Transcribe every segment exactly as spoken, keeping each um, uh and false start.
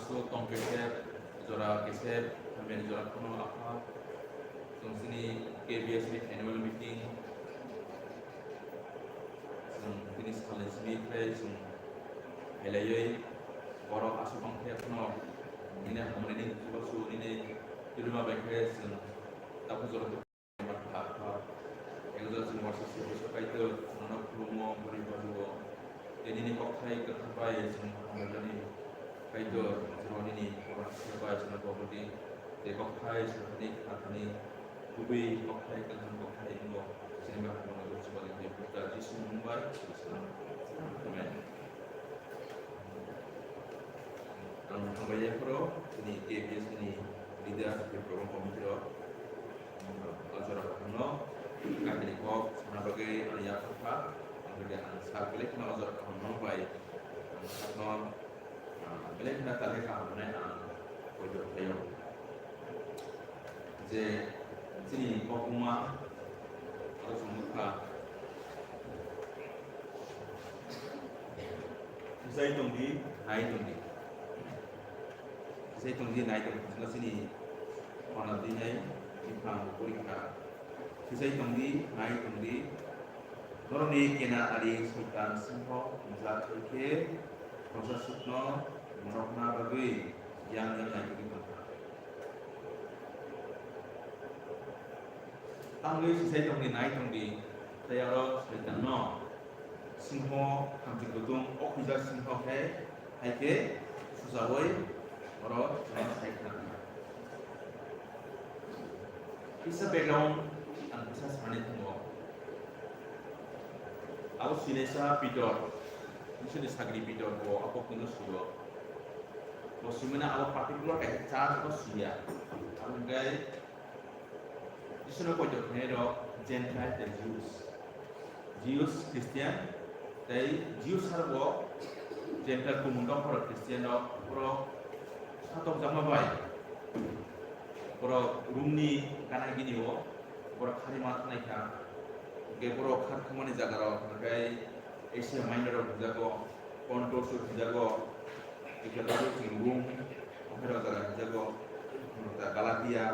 So tong kesep, jora kesep, hamyani jora phano apha. Chwng chini K B S ni annual meeting, chwng tini salni simi khe chwng phailaiwi borok aswk bang khe phano nini hamani ni chubachu nini kirima bai khe chwng tabuk jora Ekjor chini uaisa se Kaitor nono khulumo, bwrwi bajugo. Tei nini kokthai kwthang bai chwng hamjakmani Kaitor, chwng nini borok se bai chwngno bobodi. Tei kokthai chwngni khatni kubui kokthai kwthang kokthai wngo. Chini bai hamjakmani Jisu ni mung bai. Amen. Ang hambai yaphoro chini K B S ni leader, tei program committee rok. O jora kaham no, kaitini kok sana bagwi ani yaphang kha, ang bagwi ang sak belai kheno o jora kaham no bai, ang sakno, ah, belai kheno talai kaham hwnwi ang poito khlaio. Je chini kokma aro chwng nukha, Kisai tongdi, nai tongdi. Kisai tongdi, nai tongdi. Chwngno chini khorang dinai, buphang porikha. Kisai tongdi, nai tongdi. Norokni kena ari Soitan singho, hwnjak hai khe, khoroksa sukno norokna bagwi yang yang nai tongdi tongkha. Tangwi sisai tongdi, nai tongdi, tei aro Soitanno singho hamchik kutung, o khuijak singho khe, hai khe sujaui oro chwngno sai khna kha. Kisa background ang kisa sanani thango. Abo sinaisa Pitor, Jisuni sagri Pitor, bo abo kuno sugo. Bo simana abo particular kaisa church bo siya. Abo hwnkhe Jisuni poito khnai rok Gentile tei Jews. Jews, Christian, tei Jews sar bo Gentile kumun rok, borok Christian rok, borok satokjakma bai, borok Rome ni gana gini o, borok khari ma thanai kha, hwnkhe borok khar thangmani jaga rok, hwnkhe Asia Minor rok hwnjago, Pontus rok hwnjago, Ikatarus ni Rome, o hai rok jaga hwnjago, Galatia,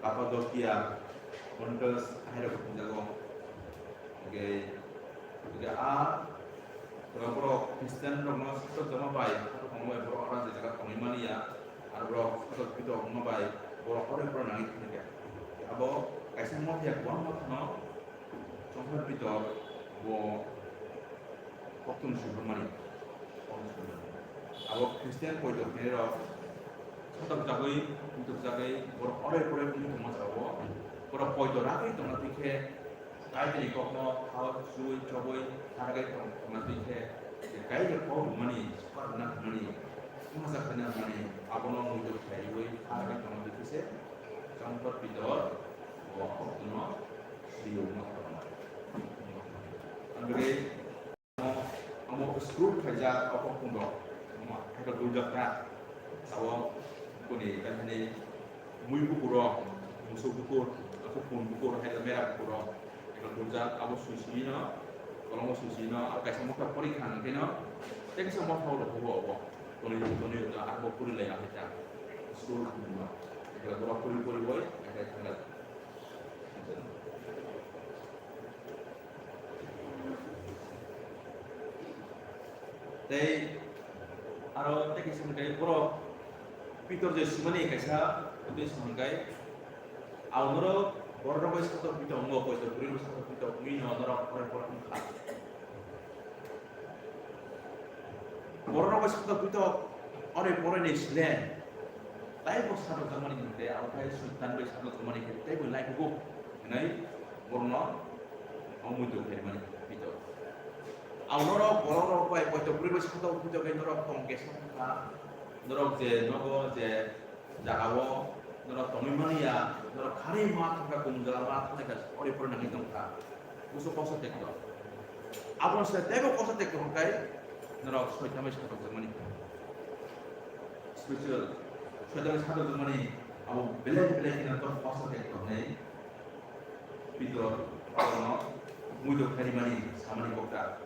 Kapadokia, Pontus, hai rok hwnjago. Hwnkhe, hwnkhe a borok, borok Christian rokno satok jama bai, satok tongma bai borok aro je jaga tongwi mani ya, aro borok satok pito wngma bai borok oro borok nangwi thangkha. Abo kaisa mothiya kwbangma phano Chongthar Pitor bo koktwmwi swi phurmani. Abo Christian poito khe rok sotok jagwi, muitok jagwi borok oroi poroi wngwi tongma jagao. Borok poito ragwi tongna thik khe Kaitorni kokno hao chui chobwi haragwi tong-, tongna thik khe Kaitor kok rwmani, sukar rwna hwnmani, sumasa khaina hwnmani abono muitok khaiwi haragwi tongna thik khe se Chongthar Pitor bo koktwmno Siyung ma khoroknai. Ang bagwi amo, amo scroll khaijak o koktwmrok. Amo hai khe duljak ta. Abo kuni, tei hani mui bukur rok, musuk bukur, abo kun bukur, hai khe mera bukur rok. Hai khe duljak, abo sui sui no, kolom sui sui no, abo kaisa mokta pori kha hwnkhe no, tei kaisa mokta rok hubo abo. Toni, toni, abo pori lai ya hai ta. Scroll khum no. Hai khe borok pori pori bai, hai khe thangla. Tei aro tei kaisa hwnkhe borok Pitor je simani kaisa tei samani kai, ang norok borok rok bai satok pito wngo, poito bwrwi rok satok pito wngwi no norok porai porai wngkha. Borok rok bai satok pito, ore pore ni sle, tei bo satok jakmani hwnkhe, abo khai Soitan bai satok jakmani hwnkhe, tei bo lai kugo hwnwi borokno omo muitu khaimani pito. Ang norok borok rok bai poito bwrwi bai satok pito khe norok tong kesa wngkha, norok je nogo je jagao norok tongwi mani ya, norok kharwi ma thangkha, kum jora ma thangkha, ori pore nangwi tongkha. Buso kosa tekto. Aboni se teibo kosa tekto hwnkhe norok Soitan bai satok jakmani. Spiritual. Soitan bai satok jakmani abo belai belai kheno norok kosa tekto hwnwi Pitor abono muitu khaimani samani kokta.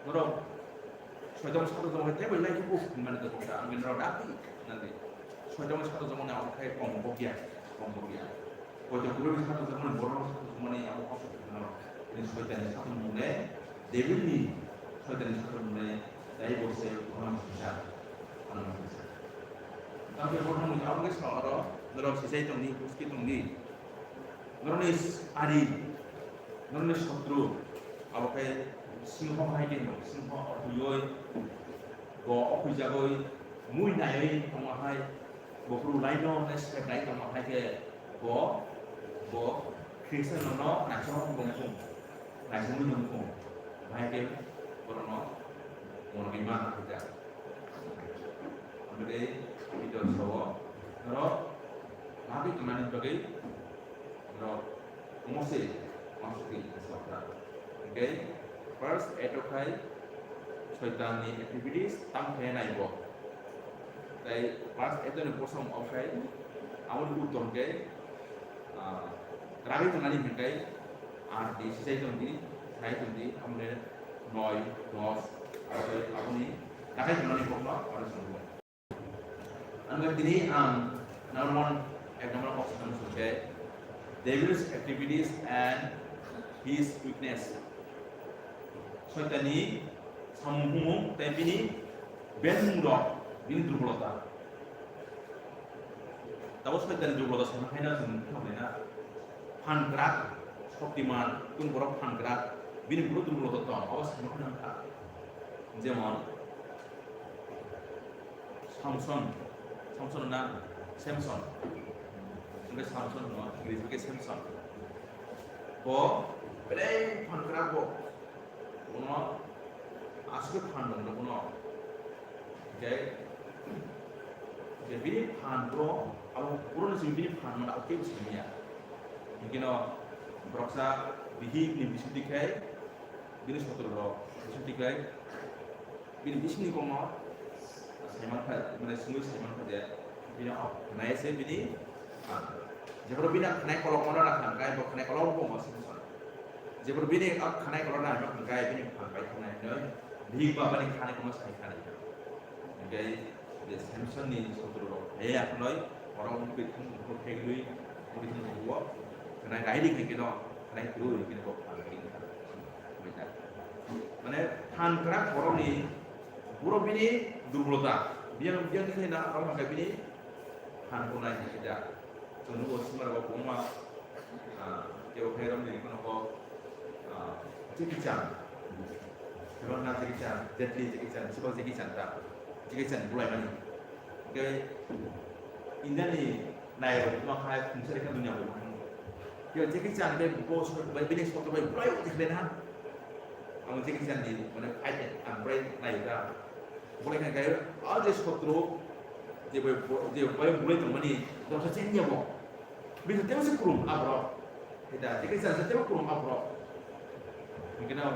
Norok Soitan sato jongmani tei bai lai khe buphang mani to kok ta, ang bini rok dak di, nang di. Soitan sato jongmani abo khai kong bokya, kong bokya. Koito kurui sato jongmani, borok sato jongmani abo kok ta. Ini soitan ni sato mung le, devil ni soitan ni sato mung le, dai bo se, kono sisa, kono sisa. Tang be borok ni abo ke sa aro, norok sisai tong di, buski tong di. Norok ni ari, norok ni sotru, abo khe singho hai khe no, singho ortuyoi, bo okhuijagoi, mui naiwi tongma hai, bo phuru laino hwnwi sep nai tongma hai khe bo, bo Khristiano no naisok wngkung, naisok wngkung, bahai khe borokno monogwi ma khuja. Amtwi video sao, norok nahagwi tongmani bagwi norok omo se uansukwi sokha. Hwnkhe first act o khai Soitanni activities tamo khe nai bo. Tai first act ni bosong o khai aboni uttor hwnkhe, ah, ragwi tongnani hwnkhe R D sijai tongdi, sai tongdi, amne noi, dos, aboni ragwi tongnani bokno aro chwng. Ang tini ang number one, ek number kok swnam sungkhe, devil's activities and his weakness. Soitani samung humung tei bini benmung rok, bini durbolota. Tabo soitani durbolota sana khaina chwng thok na. Phan kwrak, shoktiman, tun borok phan kwrak, bini buro durbolota tong, abo sana khaina wngkha. Jemon, Samson, Samson na Samson. Hingke Samson no, English ke Samson. Bo belai phan kwrak bo. Bono aswk phan dong bono. Hingke, hingke bini phan bro, abo bro ni simi bini phan mana abo kebo simi ya. Hingke no boroksa bihik ni bising dikhai, bini sotro rok bising dikhai. Bini bisingni kokno saimankha, mane, sungwi saimankha je bini o khwnai se bini, ah, jephuru bini khwnai kolokma no nakha hwnkhe bo khwnai kolok bo mo simi sona. Jephuru bini o khwnai kolok nai hwnkhe bini phan pai thangna hinwi bihik ba bini khani kokno sai khani. Hwnkhe je Samsonni sotro rok phaiya khwnwi borok wngwi thang thang khegwi wngwi thang thang o khwnai raidi khaikhe no khwnai kwrwi khe bo phan pai wngkha. Mane phan kwrak borokni, borok bini durbolota, biyang, biyang khe na, abo hwnkhai bini phan ko nai khe da. Chwng nugo sima rok kwbangma, ah, kebo khe romni kono ko, ah, Jackie Chan. Kwbangma Jackie Chan, Jet Li Jackie Chan, sibak Jackie Chan ta. Jackie Chan bulai mani. Hwnkhe Indiani nairok ma khai khumsa rikha dunya bo. Yo Jackie Chan be bo so bai bini sotro bai brai o dikhle na. Ang Jackie Chan ni mane fight ang brai nai da. Bolai kha kai a je sotro je bai je bai bulai tong mani dosa chen ya bo. Bini tebo se kurum abro. Hita Jackie Chan se tebo kurum abro. Hingkhe na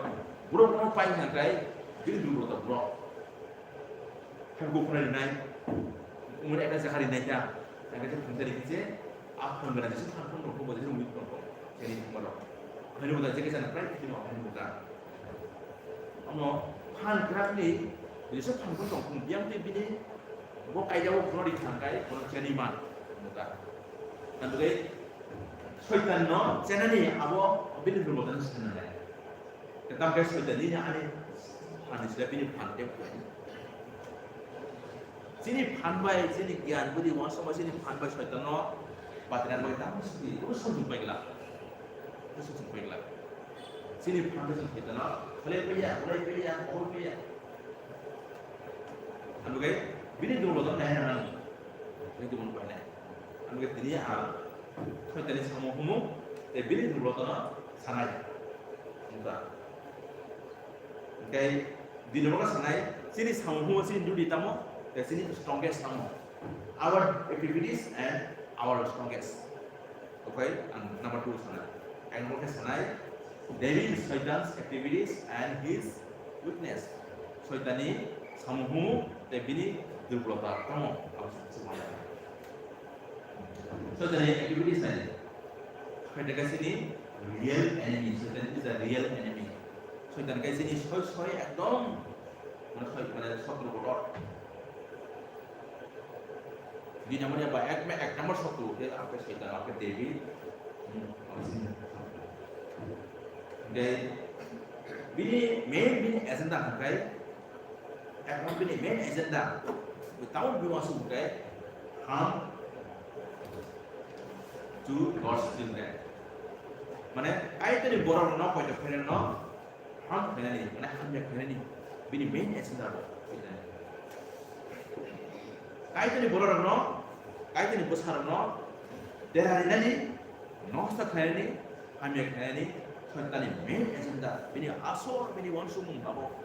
buro buro pai kha kai bini durbolota bro. Hai bo khwnai rinai, umuri ekta jaga rinai ta, jaga je phunjari khe je, a phunjari jesa thang thang rok bo je umuri tong tong, chini thang rok. Hani bo da je kisa na prai kino hani bo da. Amo phan krak ni, jesa thang thang tong, biyang te bini, bo kaida bo khwnai thang kai, bo chini man, bo da. Kan bo kai, soitan no, chini ni abo, bini bo da chini nai. Tamo khe soitan ni ani phan ni sila bini phan tei. Chini phan bai, chini gyan budi uansukma chini phan bai soitan no batirang bai tamo sidi, abo sojung pai glak. Abo sojung pai glak. Chini phan bai chini soitan no khlai paiya, khlai paiya, khlai paiya. Ano gai bini dolo dam nai nang. Bini dolo pai nai. Ano gai tini ang soitan ni samung humung tei bini dolo dam sanai. Wngkha. Hingkhe dini bono sanai, chini samung humo chini duty tamo, tei chini strongest tamo. Our activities and our strongest. Okay, ang number two sanai. Ang number khe sanai, Devil, Soitan's activities and his weakness. Soitani samung humo tei bini durbolota tamo. Abo se sanai. Soitani activities nai. Soitan khe chini real enemy. Soitan is a real enemy. Soitan khe chini soi soi ekdom Mane soi, mane sotro kotor. Di number ya ba ek, ek number sotro ke apa sih, apa David. Hmm, apa sih? Oke. Bini main, bini agenda hingkai, ek bini main agenda, taun bini masuk hingkai harm to God's children. Mane, Kaitorni borok no koito khairokno harm khainani, mane hamya khainani, bini main agenda bo. Kaitorni borok rokno, Kaitorni bwsa rokno derarinani, nosto khainani, hamya khainani, Soitanni main agenda, bini asol, bini uansukmung abo.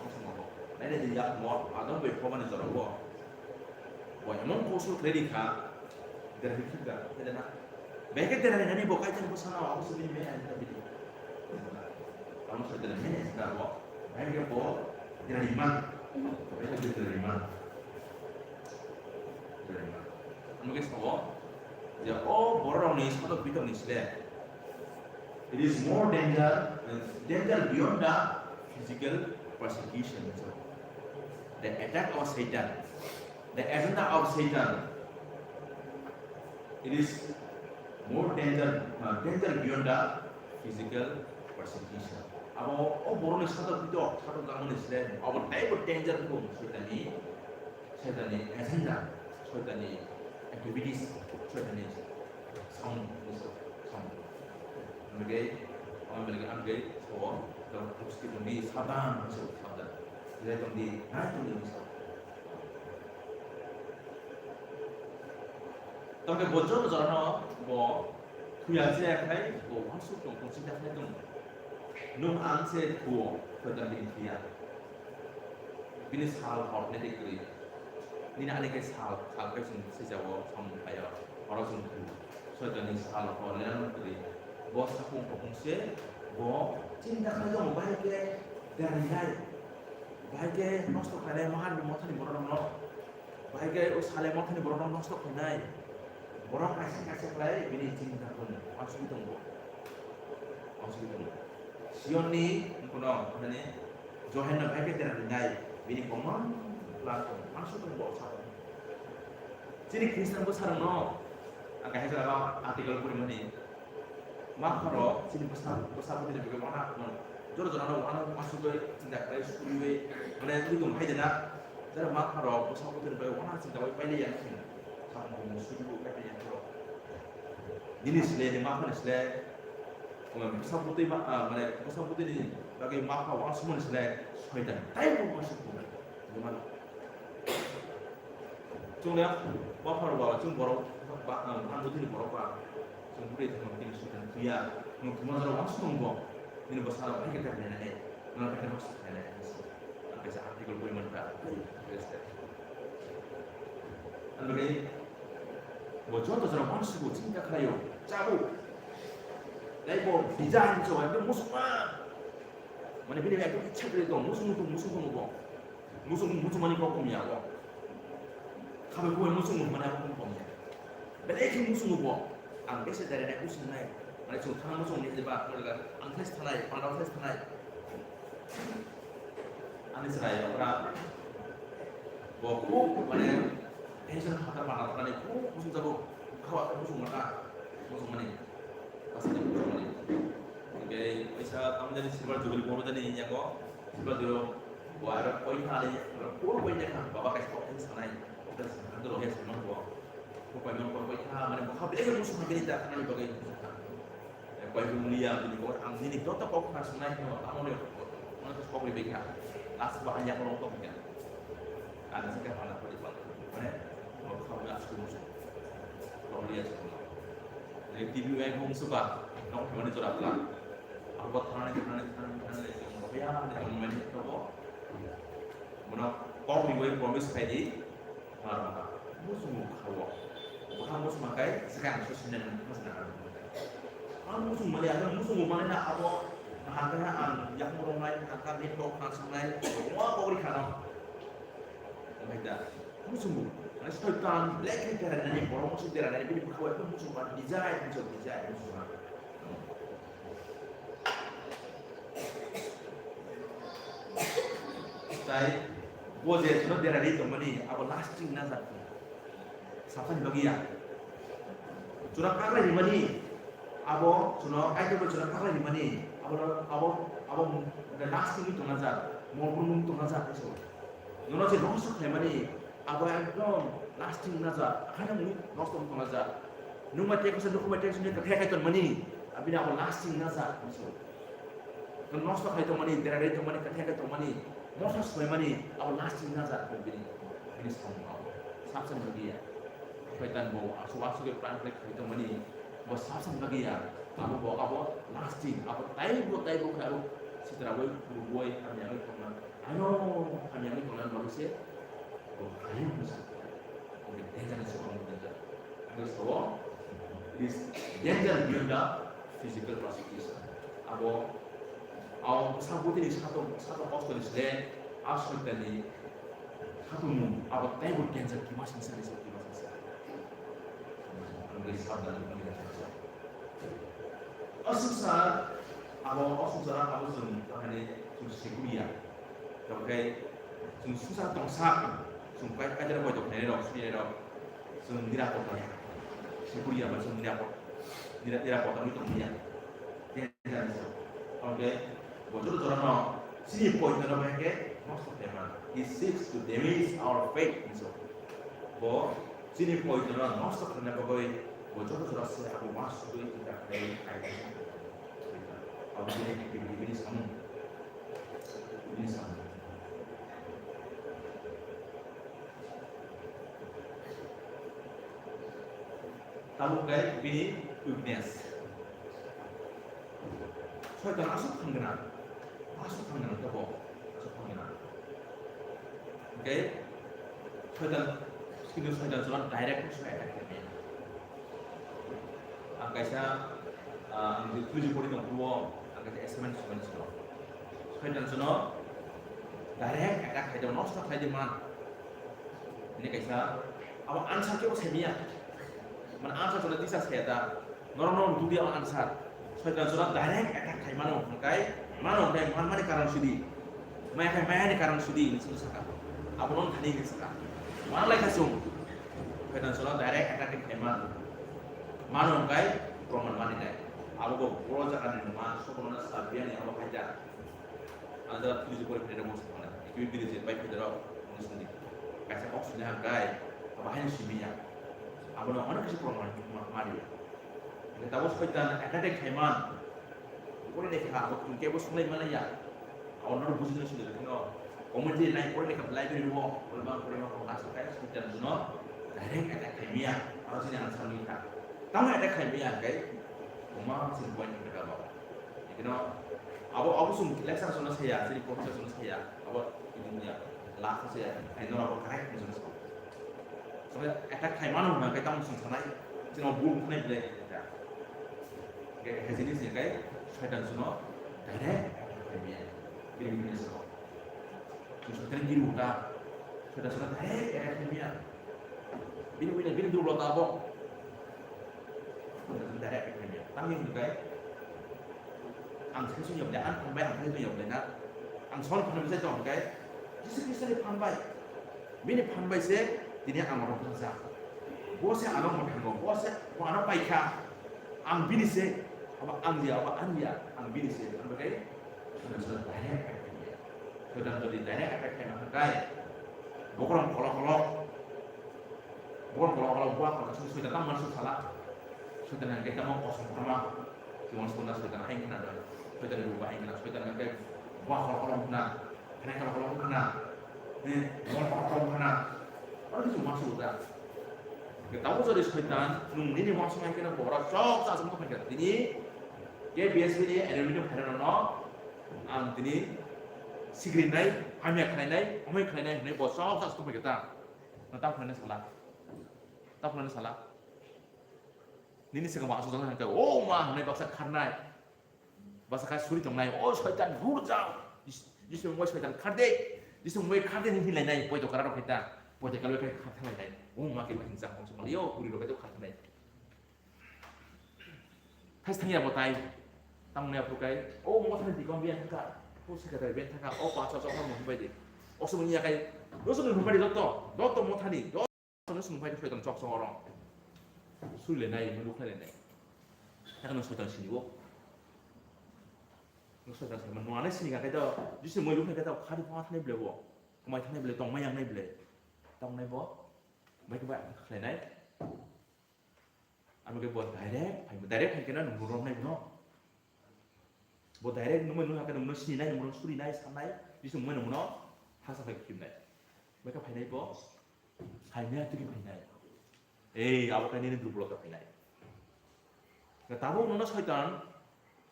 Uansukmung abo. Nainai di yak mor, Adam bai Hobani jorao. Bo emon kosol khlai rikha, derhi khikha, khede na. Beke derhi nani bo Kaitor bwsano, abo se bini main agenda bini. Amo se derhi nani agenda bo, beke bo derhi man, beke derhi man. Derhi man. Amo ke sabo, je o borok ni sado bitok ni sile. It is more danger, danger beyond the physical persecution. The attack of Satan. The agenda of Satan, it is more danger, uh, danger beyond the physical persecution. Abo o borokni satok bitok, satok jagmani sile, abo teibo danger kung Soitanni, Soitanni agenda, Soitanni activities, Soitanni sound, sound. Amge, amge, amge, so, the, the, the, the, Satan, so, Satan. Jai tongdi, nai tongdi, so. Tongke bo joto jorano bo thuya se khai bo wansuk tong tong sida khai tong. Nung ang se thuo, khodan bini thuya. Bini sal hor ne de kri. Nini ani ke sal, sal ke sung se jawo, som khayo, horo sung thu. Soitani sal hor ne nang kri. Bo sapung kopung se, bo chinta khai tong, bahai ke, dari nai. Bahai ke nosto khainai, mahar ni mothani borok no. Bahai khe o sale mothani borok rok nosto khainai. Borok kaisa kaisa khlai bini chinta khlai uansugwi tongo. Uansugwi tongo. Sionni wngkhuno, mane, Johanno bahai khe dera rinai, bini komon plan tongo, uansugwi tongo, sa tongo. Chini Khristian bwsarokno ang kaisa jaga article porimani. Ma pharo chini bwsa, bwsa bwtwi ni bagwi wana, jora jora no wana masugwi chinta khlai suriwi, mane, twi tong hai jena. Jara ma pharo bwsa bwtwi ni bagwi wana chinta bai paili ya khin. Samung suriwi paili ya pharo. Nini sle, ni ma phani sle, bwsa bwtwi ma, ah, mane, bwsa bwtwi ni bagwi ma pharo wana sumani sle, soitan tai bo ma sukmani. Chwng le buphar ba, chwng borok ba, ang, ang bwthwini borok ba, chwng bwrwi thangma khe soitan thwiya, nwng thwima jorao uansukmung bo, nini bwsarok hai khe kernai nai, nwng khe kernai nai, ang kaisa article bui mankha. Ang bagwi bo joto jorao uansugo, chinta khlaio, chabo. Tei bo design so, ekdom musukma. Mane bini ekdom ichha kwrwi tong, musung tong, musung tong bo. Musung, musung mani kok kom ya bo. Khabe kuwe musung mani kok kom ya. Belai khe musung bo. Ang bese dare nai musung nai. Mane chwng thang musung ni ba, ang thais thanai, pandal thais thanai. Ani chwrai okra. Bo khub mane tension khatar mana thani khub musung jago. Khawa musung mata. Musung mani. Pasal musung mani. Oke, kaisa tamjani silver jubilee bo jani yago. Silver jubilee bo aro koi thani, aro khub koi thani baba kaisa kok thani sanai. Kok thani sanai, ando rohe sanai bo. Kok koi non kok koi thani mane bokha bele musung mani ta thani bagai. Koi hum liya bini kok ang nini joto kok khna sunai no, amo ni, ano to kok ri bekha. Last ba hanya kok kok kya. Ano sing ka hana kok di pang. Mane, kok kha na school mo. Kok liya school mo. Ni T V ai hum suka, no mane chora pla. Abo thani, thani, thani, thani, kok ya, ni mane to bo. Mano kok ri wai promise khai di. Mar mata. Musung khawo. Bwkha musung kai, saka ang susu nen musung na. Ang musung mali, ang musung mali na abo. Hangka ang yak murung nai, hangka ni tok na sung nai. Wa kok ri khana. Mai da. Musung. Ani soitan, black ni kera nani, borok musung kera nani, bini bwkha wa musung mali, desire, musung desire, musung mali. Tai bo je chwngno derarwi tongmani, abo lasting na jak. Saphani bagwi ya. Chwngno kagra himani, abo chwngno Kaitorno chwngno kagra himani, abo, abo, abo lasting wng tongna jak, mol brum wng tongna jak, so. Nono je nosto khlaimani, abo ekdom lasting na jak, haino mui nosto wng tongna jak. Nungma tei kisa nukma tei sini kathai kai tongmani, abini abo lasting na jak, so. Nosto khai tongmani, derarwi tongmani, kathai kai tongmani, mosa swlaimani, abo lasting na jak bini, bini samung abo. Sabsani bagwi ya. Shaitan bo aswk aswk khe plan khlai khai tongmani, bo sabsani bagwi ya. Abo bo, abo lasting, abo taibo, taibo khe abo sitra bai, purbo bai, hamya bai tongma. Ano hamya bai tongna bagwi se, bo khlai musa. Oke, danger se, oke, danger. Ano so, it is danger beyond the physical persecution. Abo, abo bwsa bwtwini sato, sato kostoni sle, a soitani khatungmung, abo teibo danger, kima singsa ni so, kima singsa. Ang bai sabdan ni kisa. Aswksa, abo aswksa, abo chwng, takhani chwng sikuria. Tongkhe chwng susa tongsa, chwng kai, kaijak bai tongkhe rok, sini rok, chwng nirapot maya. Sikuria ba chwng nirapot, nira-, nirapot wngwi tongmaya. Oke, bo joto jorano chini poito no bai khe nosto khlai mano. He seeks to damage our faith, hinwi sa. Bo chini poito no nosto khlaina bagwi bo joto jora se abo uansugwi chwng ta khlai, khlai, khlai. Abo chini activity, bini samung. Bini samung. Tabuk khe bini weakness. Soitan aswk thang gwnang, aswk thang gwnang tei bo aswk thang gwnang. Hwnkhe soitan, kintu soitan chwla direct se attack khlai maya. Ang kaisa, ah, ang theology pori tong phuru, ang kaisa assignment, assignment sino. Soitan chwla direct attack khlai di, nosto khlai di man. Ini kaisa, abo answer khe bo sai maya. Man answer chwla tisa sai ta. Norok no dudi abo answer. Soitan chwla direct attack khai mano, hwnkhe mano, hwnkhe man mani karon sidi. Maya khai maya ni karon sidi, hinwi saka. Abo no thani hinwi saka. Man lai kha chwng. Soitan chwla direct attack khai mano. Mano hwnkhe proman mani nai. Abo bo boro jaga ni man, sokono na sabiya ni abo khai da. Ang jora police pori phai rok mosok phano, ekui bini je bai phai rok mosok ni. Kaisa kok sini hang kai, abo haino simi ya. Abo no onek kisi proman ma-, mari ya. Hingke tabo soitan attack khai man. Pori lekha abo tun kebo sunglai mana ya. Abo no buji no sini lekha no. Community nai pori lekha library wo, pori ma, pori ma, pori ma, asal kai soitan no direct attack khai miya. Abo sini ang sami kha. Tamo attack khai miya kai. Oma sini point kha ba. Ikino abo, abo sum lecture sumna saya, sini professor sumna saya, abo ini ya, last saya, ai nora bo correct ni sumna saya. Soalnya attack khai mano na kai tamo sum sanai, sini bu khai bile ya. Kai hajini sini kai, soitan suno direct attack khai biya. Bini bini suno. Soitan giri uta, soitan suno direct attack khai biya. Bini bini bini dulu tabo. Direct attack khai biya. Tangni kai. Ang thaisu yokle, ang phan bai ang thaisu yokle na. Ang son phan bai tong kai. Jisu Kristo ni phan bai. Bini phan bai se tini ang rok jak. Bo se ano mo thango, bo se bo ano pai kha. Ang bini se, abo ang ya, abo ang ya, ang bini se. Ang bai kai. Sudah sudah direct attack khai biya. Sudah sudah direct attack khai biya. Bokorong kolok kolok. Bokorong kolok kolok buat kolok sini sudah tang masuk salah. Sudah nang kita mau kosong sama. Cuma sebentar sudah aing kena dah. Sudah di rumah aing kena. Sudah nang kayak buat kolok kolok kena. Kena kolok kolok kena. Eh, buat kolok kolok kena. Orang itu masuk udah. Kita tahu jadi soitan, nung ini masuk aing kena borak sok sa semua kena. Ini K B S ini ada minum kena no. Ang tini sigrinai, hamya khlainai, amai khlainai hinwi bo sok sak tongbai khe ta. Na ta khlainai sala. Ta khlainai sala. Nini swkang ba aswk jani hwnkhe, "O ma," hinwi baksa kharnai. Baksa khai suri tongnai, "O soitan, dur jao. Jis-, Jisu mungbai soitan kharde. Jisu mungbai kharde," hinwi hinlainai, poito kara rok khai ta. Poito kalwi khai khartha lainai. "O ma khe hinjak, yo, puri rok khai khartha nai." Thais thangya bo tai. Tamo ya phukai. O mo thani dikon biya thangka. O secretary ben thangka. O pacha chokma mo bai di. Osomoni yakai, dosoni humari dotto, dotto mothani, dotto sumphai soitan chok chok oro. Sui le nai, mulu khlai le nai. Yakno soitan sini bo. Soitan sini, no ane sini kai to, jisi mulu khlai to, khari pha thani ble bo. Kumai thani ble, tong mai yang nai ble. Tong nai bo. Bai ke ba khlai nai. Ano ke bo direct, phai direct phai kena nung rom nai no. Bo direct nungmai nung hakhe nungno sini nai, nungno suri nai, san nai, bising mungmai nungno hasa khai khim nai. Mekha phai nai bo, sai nai tiki phai nai. Ei, abo kai nini durbol ka phai nai. Na tabo nungno soitan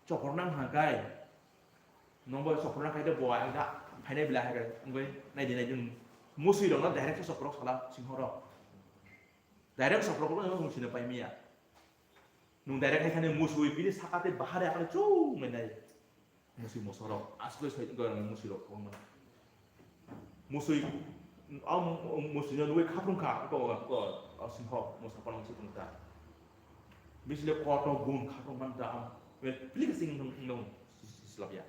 chopor nang ha kai. Nungbo chopor nang khai de bo ang da phai nai bila ha kai. Ngoi nai di nai di. Musui rok no direct chopor sala singho rok. Direct chopor ko nung sini pai miya. Nung direct hai khani musui bini sakate bahari akale chuk menai. Musui mosorok, asli soi gorang musui rok kong mana. Musui, am, musui no nui khaprung kha, ko, ko, asing ho, musa panang si tungta. Bisle koto gun khaprung man ta am. Well, please sing nung, nung, slap ya.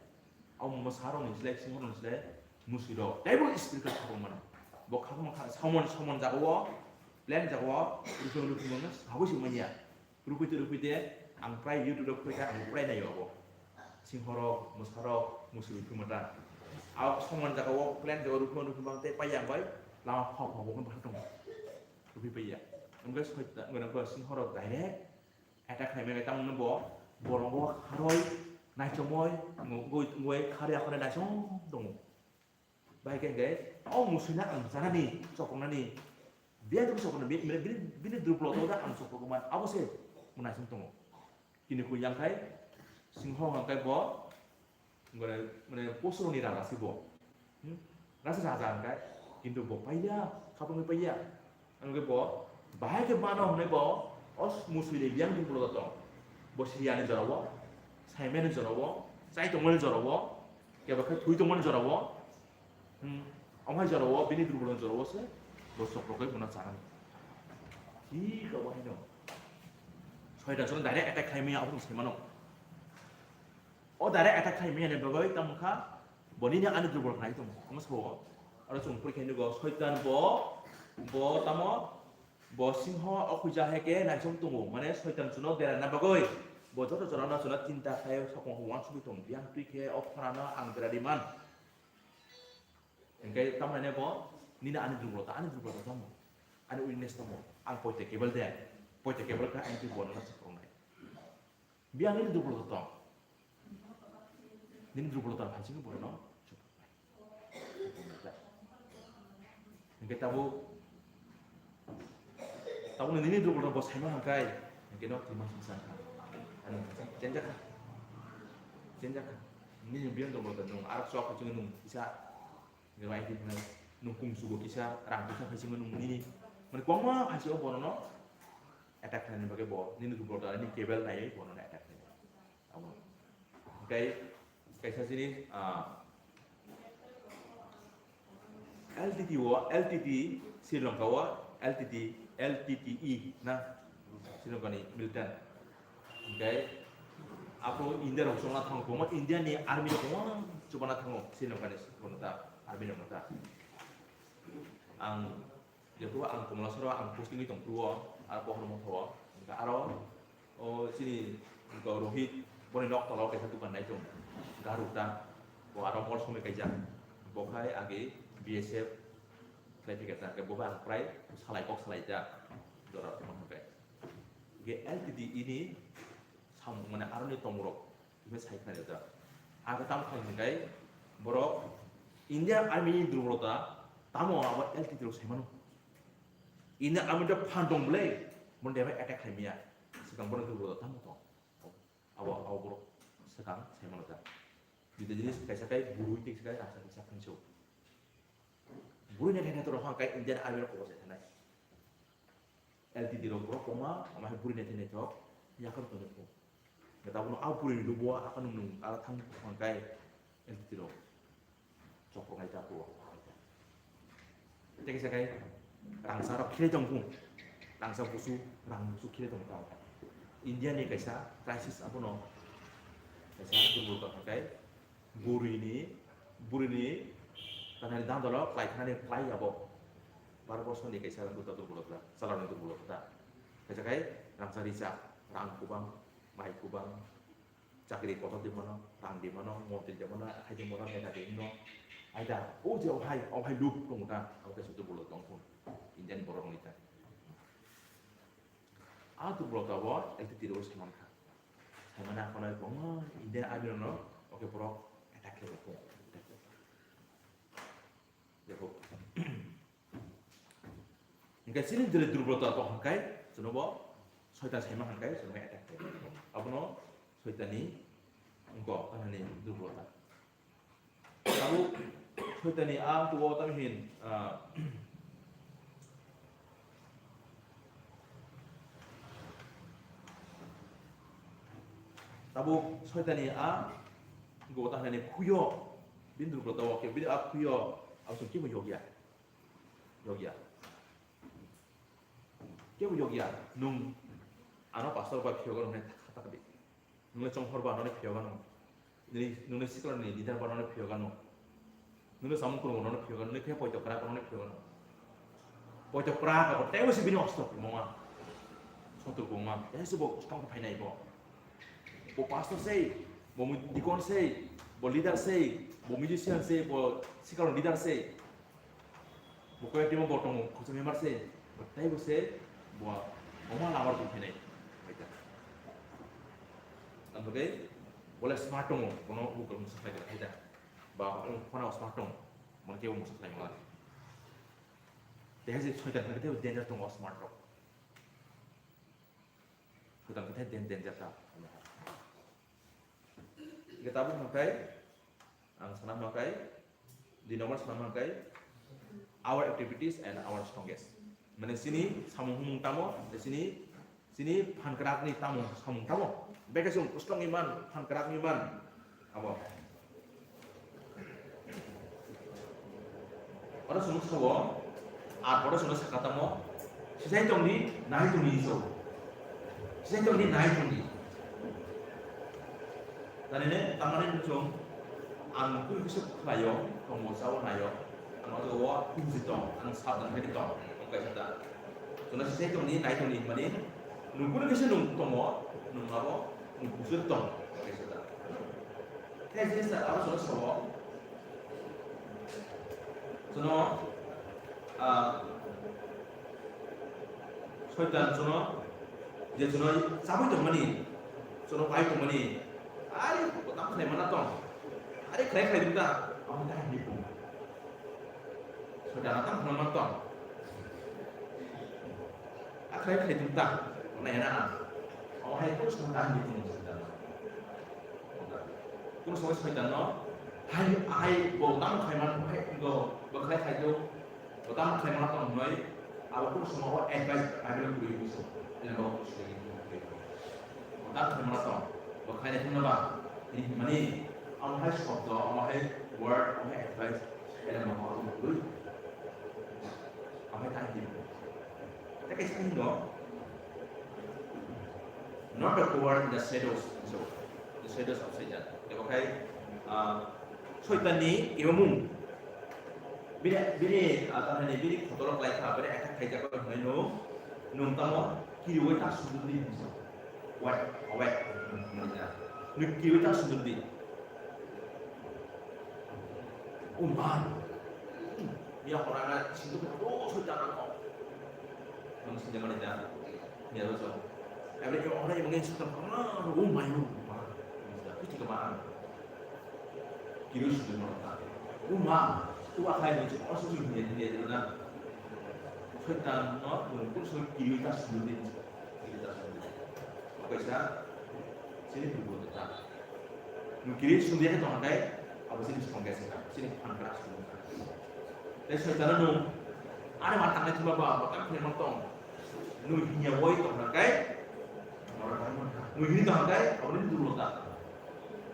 Am musaro ni slai, sing ho ni slai, musui rok. Devil spirit khaprung mana. Bo khaprung kha, samon, samon jago, plan jago, rukung rukung mana, sabo si manya. Rupite rupite ang prai YouTube o khuika ang prai naio abo. Singhorok, mwsarok, musuri phimata. Au somon jaga o plan jaga rupima rupima tei pai yang bai lama phok phok bo bahar tongo. Rupi paiya. Wngkhe soita wngkhe singhorok direct attack khlai mani tamo bo borok bo kharoi naichomoi ngoi ngoi khari akhore naichom tongo. Bai khe hwnkhe, o musui no ang chanani, chopoknani, biyang khe chopokno, bi-, bini, bini durbol to ang chopok man, abo se mwnai song tongo. Kini kwi yang khai, singho hwnkhe bo, mane, mane, posroni raja se bo. Hmm? Raja, raja hwnkhe, kintu bo paiya, khabangwi paiya. Ang khe bo bahai khe mano hwnwi bo o musui ni biyang ni ulo tong. Bo siyani jora o, saimani jora o, chai tongmani jora o, kebo khe thui tongmani jora o. Hmm. Omo hai jora o bini durbol ni jora o se bo chopro khe bono chanani. Thik abo haino. Soitan sono direct attack khlai maya abo sai mano. O direct attack khlai maya ni bagwi tamo kha bo nini ani durbol khlai tongo. Omo sabo aro chwng pori khe nugo soitan bo bo tamo Bo singho o khuija hai khe naisong tongo, mane soitan chuno derana bagwi. Bo joto jorano chuno chinta khai sokong uansugwi tongo. Biyang twi khe o khorano ang deradi man. Hingkhe tamoni bo nini ani durbolta, ani durbolta tamo? Ani weakness tamo? Ang poita kebel de. Poita kebel khe ang twi bo nana chukrongnai. Biyang nini durbolta tong. Nini durbolta hai sini borokno. Hingke tabuk, tabuk nini durbolta bo saima hingkai. Hingke no tini singsa. Ano change kha. Change kha. Nini biyang durbolta nung arak sok khe nung kisa. Nini bai nung kung sugo kisa, rang kisa khe nung nini. Mane kwbangma hai se o borokno. Attack khlaina bagwi bo nini durbol ta nini kebel naiwi bono attack khlaina. Abo. Tei kaisa jinis, ah, L T T o, L T T Sri Lanka o, L T T, L T T E na Sri Lanka ni militant. Tei ako India rok chongna thango, kwbangma India ni army rok kwbangma chubana thango Sri Lanka ni ta army rok ta. Ang Jepho ang Komlasoro ang posting wi tong phuru-o, aro pohor motho-o. Hingkhe aro o chini hingkhe Rohit boni nok tola-o kaisa dukan nai tong. Garu ta. Bo aro mol somoi kaijak. Bo khai age B S F khlai phikha ta. Hingkhe bo bai ang prai salai kok salai ta. Jora tongma hingkhe. Hingkhe L T T E ni samung mane aroni tongmorok. Himai sai khnai da. Ang khe tamo khai hwnkhai borok Indian Army ni durbolota tamo abo L T T rok sai mano. Indian Army ta phan tong bwlai, mon deba attack khai maya. Swkang borok durbolota tamo tong. Abo, abo borok swkang sai mano da. Jodi jodi kaisa kai burui tei kaisa kai rasa kaisa khanso. Burui nai thai thai to rok hwnkhai Indian Army rok kobor sai thanai. L T T rok borok kwbangma, omo hai buri naithok naithok yakar tongwi tongo. Tabukno a buri ni lugo a nwng nwng a thang thang kai L T T rok chopro nai ta phuo. Tei kisa kai rangsa rok khilai tong phung, rangsa busu, rang busu khilai tong tang. India ni kaisa crisis abono kaisa durbol tong kai. Burini, burini Nani dan dolo klai thani klai abo. Bar bosor ni kaisa duta durbolo ta, chalani durbolo ta. Kaisa kai rangchak rijak, rang kubang, mai kubang, chakri kotor di mano, rang di mano, montri di mano, hai di mano, neta di mano. Aida, o je o hai, o hai loop tong ta, o kaisa durbolo tong thung. Indian borok ni ta. A durbolo ta bo, ekti tiro saman kha. Saimana kono bongma Indian army no, oke borok attack khe ko. Jehok. Hingke chini dere durbolota bo hingkai, chwngno bo soitan saima hingkai, chwngno attack khlai. Abono soitani wngko, anani durbolota. Abo soitani a wngko, tamo hin, ah, tabuk soitani a wngko, tamo hin khuyo, bini durbolota o khe, bini a khuyo, abo chwng kebo yokya. Yokya. Kebo yokya, nwng ano pastor bai phiyok ano hwnwi kha ta di. Nwng le chonghor ba ano phiyok ano. Nwng le sikla ni leader ba ano phiyok ano. Nwng le samung kwrwng ano phiyok ano. Nwng le khe poito kwrak ano phiyok ano. Poito kwrak abo teibo se bini ostro kwbangma. Sotur kwbangma. Tei se bo skang phainai bo. Bo pastor sei, bo mu-, deacon sei, bo leader sei, bo musician sei, bo sikla ni leader sei. Bo koi timo bo tongo, khoroksa member se, bo tei bo se, bo, bo ma lamar bo phinai, hai ta. Ang bagwi, bo le smart tongo, bono bo kok musa khlai kha, hai ta. Ba, ang phone o smart tongo, bono kebo musa khlai ma. Tei hai se soitan khe tei danger tongo smart rok. Soitan khe tei dan-, danger ta. Hingke tabuk hingkai, ang sana hingkai, di number sana hingkai, our activities and our strongest. Mane chini samung humung tamo, chini, chini phan kwrak ni tamo, samung tamo. Beke sung strong iman, phan kwrak ni man. Abo. Oro chwng sabo, ar oro chwng sakha tamo, sisai tongdi, nai tongdi hinwi sabo. Sisai tongdi, nai tongdi. Tani ne, tamani chwng, ang kunu kisa khlaio, tongbo sao naio, ang o jaga o tungsi tong, ang sabdan khe tong, tong kaisa da. Chwngno sisai tongdi, nai tongdi hinmani, nwng kunu kisa nwng tongo, nwng abo, nwng bujui tong, tong kaisa da. Tei jinisa aro chwngno sabo. Chwngno, ah, soitan chwngno, je chwngno chabwi tongmani, chwngno pai tongmani, ari bo tamo khlai mana tong, ari khlai khlai dum ta, amo ta hindi pung. Soitan tamo khlai mana tong. Akhai khai tum ta, na yana na. Awahai kunu soitan di tum soitan. Kunu soitan no, hai, hai, bo tam khai man, hai, go, bo khai khai tu, bo tam khai man tong noi, abo kunu soitan o advice, Bible kuri kunu soitan. Ini bo kunu soitan. Bo tam khai man tong, bo khai na tum na ba, ini mani, awahai shobdo, awahai word, awahai advice, ini bo kunu kuri. Awahai tang di. Tei kaisa hingo, not a coward in the shadows, so, the shadows of Satan. Tei bo khai, ah, Soitanni kebamung. Bini, bini, ah, tamni bini khotoro klai kha, bini attack khaijak kha hwnwi no, nwng tamo kiriwi ta sundurdi hinwi sa. Wait, wait, nwng kiriwi ta sundurdi. O ma. Ya, orang na sintu ko, oh, Soitan ang ko. Ang sintu mana dia? Dia tu so. Every orang yang mungkin Soitan, oh, oh, my, oh, my. Itu kemana? Kiri sudah mau tak. O ma, tu akhai ni, oh, sudah ni, ni, ni, na. Soitan, no, mungkin so kiri ta sudah ni. Kiri ta sudah ni. Apa sih? Sini dulu tak. Nwng kiri sundui hai tong khe, abo chini strongest wngkha, chini phan kwrak sundui wngkha. Tei Soitano nwng, "Ani ma tangnai thuma ba, bo tang khe man tong." Nwng hinya woi tong khe, nwng hini tong khe, abo ni durlota.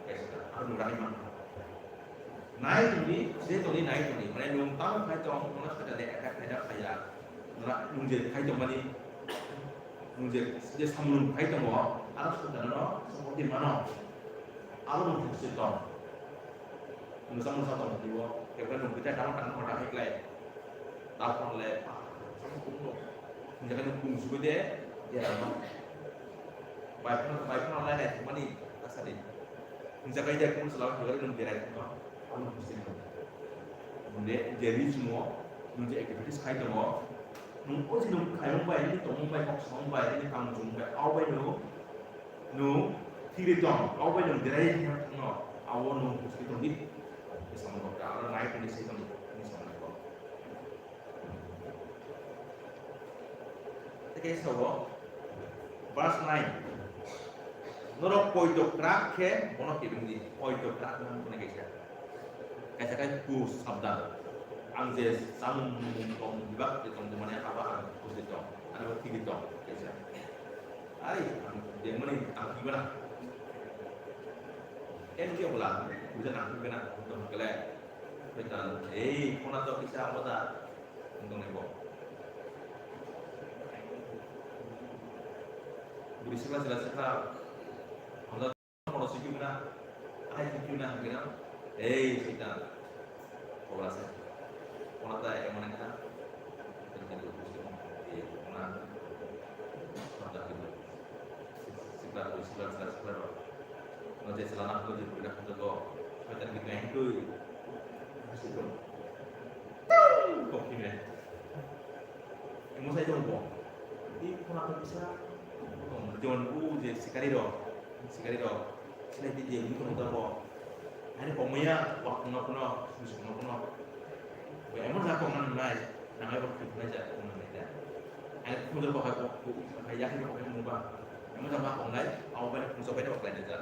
Kaisa ta, abo nwng rani man. Nai tongdi, je tongdi nai tongdi, mane nwng tamo khai tong, nwng Soitani attack khai da khai ya. Nwng je khai tong mani, nwng je, je samung khai tongo, aro Soitano support di mano. Abo nwng thukse tong. Musa musa tong twi o, kebra nung kita dama tang kota hai klai. Tao kon le, ah, sama kum no. Jaga nung kum suwe de, ya no. Bai phano, bai phano lai lai mani, asadi. Jaga ida kum sala kebra nung berai no. Ano musim no. Nde, jeri sumo, nung je activities khai tongo. Nung o je nung khai mung bai, nung tong mung bai, kok song bai, nung kam jung bai, au bai no. Nung thik ri tong, abo bai nung derai thangna thangno, abo nung thik tong di. Isang rok ta, aro nai tong di, sai tong di, isang rok. Tei khe sao, verse nine. Norok poito kwrak khe bono kebeng di, poito kwrak wng mani kaisa. Kaisa khe ku sabdan. Ang je samung mung tong dibak, je tong di mani abo ang kusi tong, ano thik tong, kaisa. Ai, ang bengmani ang twi gana. Em khe bwla, buja nang twi gana, tong kele. Betan, ei, khona to kisa amo da, tong ni bo. Buri sila sila sila, amo da kono sikhi gana, ai sikhi gana, gana. Ei, sita. Kobra se. Kona ta emon ekta. Kona. Kona ta kito. Sikla koi, sikla, sikla, sikla. No je sila na koi, je koi na koi, koi. Koi ta kito yang koi. Sikla. Kok kine. Emo sai jong bo. Di kona koi bisa. Jong u je sikari ro. Sikari ro. Sinai di je, mui kono dabo. Ani kok maya, wak kono kono, sus kono kono. Bo emon ja kok man nai, nangai bo khit nai ja, kok man nai ja. Ani khum jor kok hai kok, kok, hai yak ni kok hai mung ba. Emon ja ma kok nai, au bai khum jor bai kok nai ja.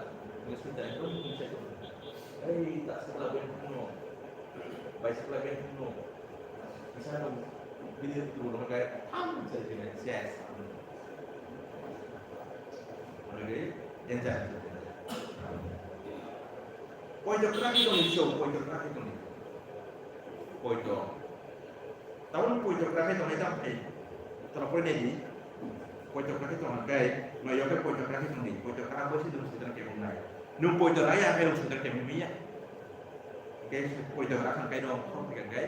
Mui sus ja, kok mung ja kok. Ei, ta sikla ben kono. Bai sikla ben kono. Bisa dong, bini tu dong kai, ham, jadi kena ses. Oke, jangan. Poito kaki dong iso, poito kaki dong. Poito. Tahun poito kaki dong itu apa? Terus poin ini. Poito kaki dong kai, no yo ke poito kaki dong ni. Poito kaki apa sih dong sekitar kayak mana? Nu poito raya kayak sekitar kayak mana? Oke, poito kaki kan kai dong, kok kan kai.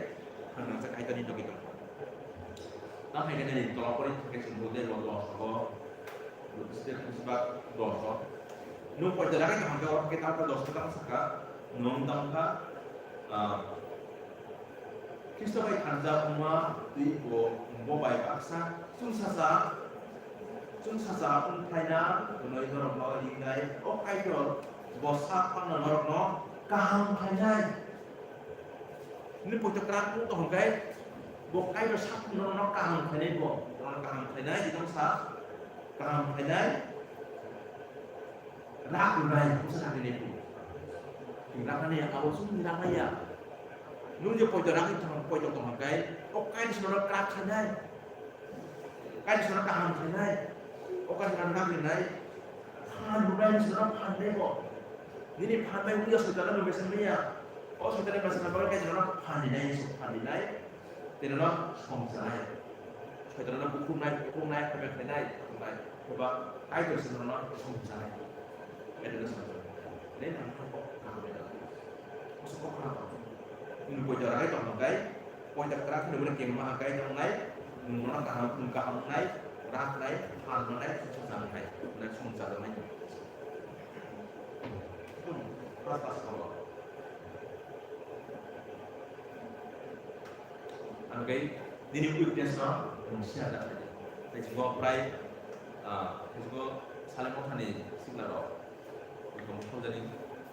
Kan nang sa kai tadi dong itu. Tamo hai khe nini tola pori thangkhe chwng bo de lo dos rogo, step bwswk dos o. Nwng poito ragwi kaham khe oro khe tamo dos khe tamo sakha, nwng tamo kha, ah, Khristo bai thansa wngma twi bo, bo bai baksa chwngsacha, chwngsacha wng phaina hwnwi norokno ringnai o Kaitor bo sak phano norokno kaham khlainai. Nini poito kwrak wng tong hwn khe, bo Kaitor saphang no, no kaham khlainai bo, no kaham khlainai, jesa sa kaham khlainai, rak rwnai, bwsa rak rwnai bo. Chwng rak rwnai ya, abo chwng rak rwnai ya. Nwng je poito rak tong, poito tong hwn khe, o Kaitor se no kwrak khlainai. Kaisa no kaham khlainai, o kaisa no nang rinai, phan rwnai, se no phan rwnai bo. Nini phan bai wngya Soitano no mesen maya. O Soitano mesen na bagwi kaisa no phan rinai, se phan rinai. Tini no songchanai. Soitano no bukhuknai, bukhuknai, khabe khlainai, khabai. Eba Kaitor se no songchanai. Kaitor no songchanai. Nini phan kok kaham bai. Aswk kok kaham. Nini poito ragai tong hwn khe, poito kwrak hwnwi bono kengma hwn khe tongnai, nwng bono kaham, nwng kaham wngnai, rak wngnai, phan rwnai, swngchar wngnai, hwnwi swngchar rwnai. Pas pas khago. Ang khe nini weakness no nwng share da khlai di. Tei chwng prai, ah, Facebook o Salai Mothani sikla rok. Tong thokjani,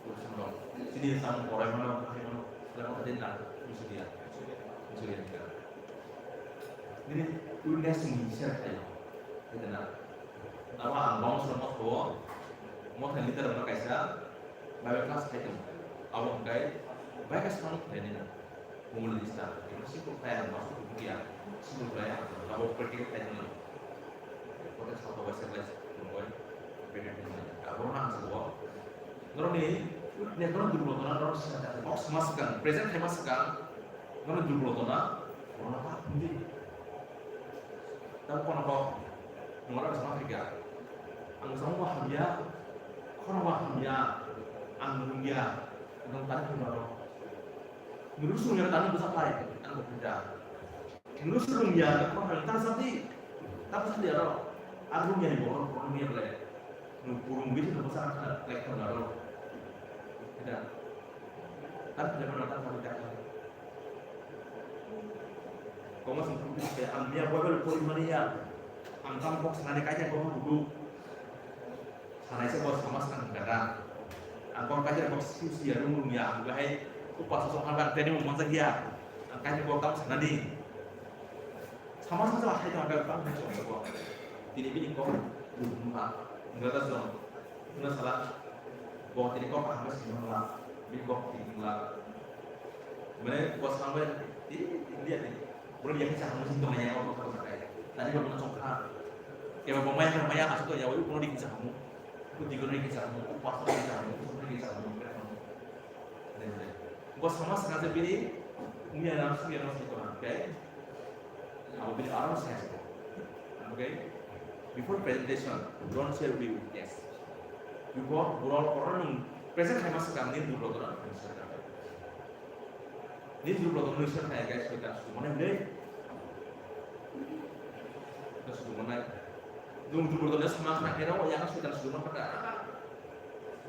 tong thokjani. Chini samung korai mano, hai mano, korai mano, din na, musudia. Musudia nika. Nini weakness ni share khlai. Hai na. Abo ang bong solo motho, motho leader no kaisa, Bible class khai tong. Abo hwnkhe, bai kaisa mano khlai nina. Mungli dista, ino simple khlai ang, master kukuya, simple khlai ang, abo practical khlai tong. Kote sabo bai se khlai tong bai, practical khlai. Abo na ang sabo. Norokni, ne norok durbol tona, norok sina ta, box mas kan, present khai mas kan, norok durbol tona, norok ta hindi. Tamo kono kok, norok sama khlai kha. Ang sama bo hamya, kono bo hamya, ang nungya, nong tani hwnba rok. Nung swrwng ya, tamo bwsa phai, tamo bwsa phai da. Nung swrwng ya, tamo phai, tamo sadi, tamo sadi aro. Ar rung ya ni bo, rung ya ble. Nung kurung bisi nung bwsa kha, like, tamo aro. Ida. Tamo phai, tamo phai, tamo phai. Koma sung kurung bisi, ang ya Bible pori mani ya. Ang tamo kok sanani kaitor kok budu. Sanai se bo sama swkang gada. Ang kok kaisa kok siu siya rung rung ya, ang bahai upas song hal bang teni mo monjak ya. Ang kaisa kok tamo sanani. Sama sama hai tong, ang tamo hai tong ko. Tini bini kok rung rung ha. Enggak ta song. Enggak salah. Bo tini kok apa sih, bini kok tini lah. Mane bo sampai di India ni. Bro, yang sama sih tong ya, kok kok sakai. Tadi kok nang song ha. Kaya bo maya maya asuk ya, woi, bro, di kisah kamu. Ko di ko ni kisah mo, ko pastor ni kisah mo, ko ni kisah mo, ko ni kisah mo. Ko sama sama se bini, ni alam sini alam sini ko, okay? Abo bini alam sini ko. Okay? Before presentation, don't share with guests. Before, bro, orang nung present hai masa kami ni dulu orang. Ni dulu orang nung share hai guys, kita semua ni. Kita semua ni. Nung dulu orang sama kena kena, oh, yang sudah semua kata.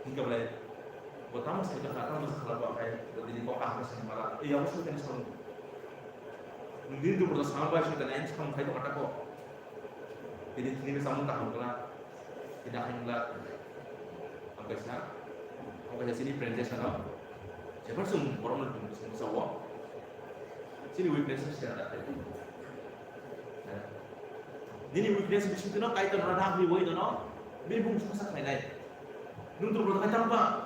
Hingga boleh. Bo tamo sai kha, tamo sai kha, bo khai, bo tini kok kaham sai mala. Ei, abo sai tani samung. Nung din tu bodo samung bai sai tani ain samung khai to kata ko. Tini tini samung kaham kala. Tidak ain kala. Ang kaisa, ang kaisa sini presentation no. Jepar sung borom no sung sawo. Sini weakness sai ada. Nini weakness bising tino kaitor no dak ni wai no. Bini bung sung sak khai nai. Nung tu bodo khai tamo ba.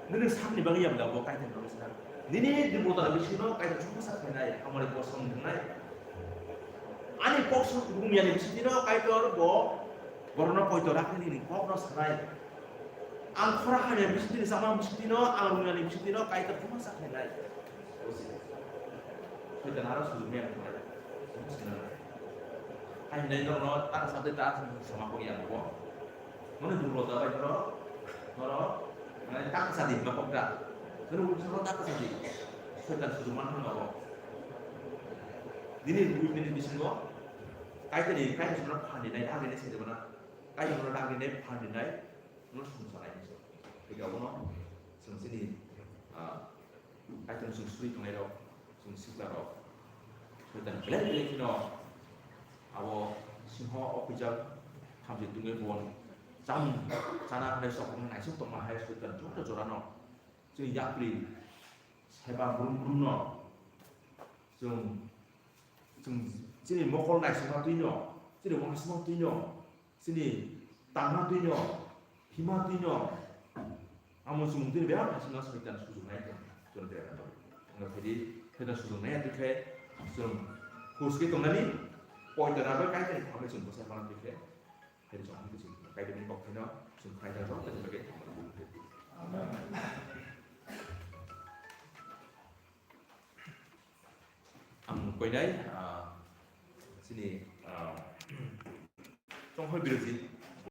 Nini sakni bagwi ya bla bo kaitor no sa. Nini di bodo bising no kaitor sung sak khai nai. Amari kosong nai. Ani kok sung bung ya ni bising tino kaitor bo. Borok no poito rakni ni kok no sanai. Ang khora hamya bising tini sama bising tino, ang rungya ni bising tino, kaitor thuma sak hai nai. Soitan aro sujumya ang nai. Hai nai no no, tak sabde tak sama ko yang bo. Mane duro da bai no, no, mane tak sadi ma kok da. Mane ulo sama tak sadi. Soitan sujuman no bo. Dini weakness ni bisingo, kaitor ni, kaitor sumra phani nai, hagene sejabana. Kaitor no dagwi nai phan rinai no sumsa nai ni so. Hinkhe abono chwng chini, ah, kaitor chwng suri tongnai rok, chwng sikla rok. Soitan belai belai kheno abo singho o kwijak thamchi tungwi bon chamung chana hwnwi sok naisuk tongma hai soitan joto jorano chwng yapri saiba brum brum no chwng, chwng chini mokol naisingma twi no, chini uansukma twi no, chini tangma twi no, hima twi no, amo chwng twi no bebak naisingma soitan sujuknai tong, chwng tere tong. Wngkha phaidi, soitan sujuknai ya twi khe, chwng hus khe tongnani, poito ragwi kaitor ni phamwi chwng bwsai mano twi khe, phaidi chwng hwn khe chwng kaitor ni kok thaino, chwng kaitor rok tei bagwi. Ang koinai, ah, chini, ah, Chonghoi Birojit,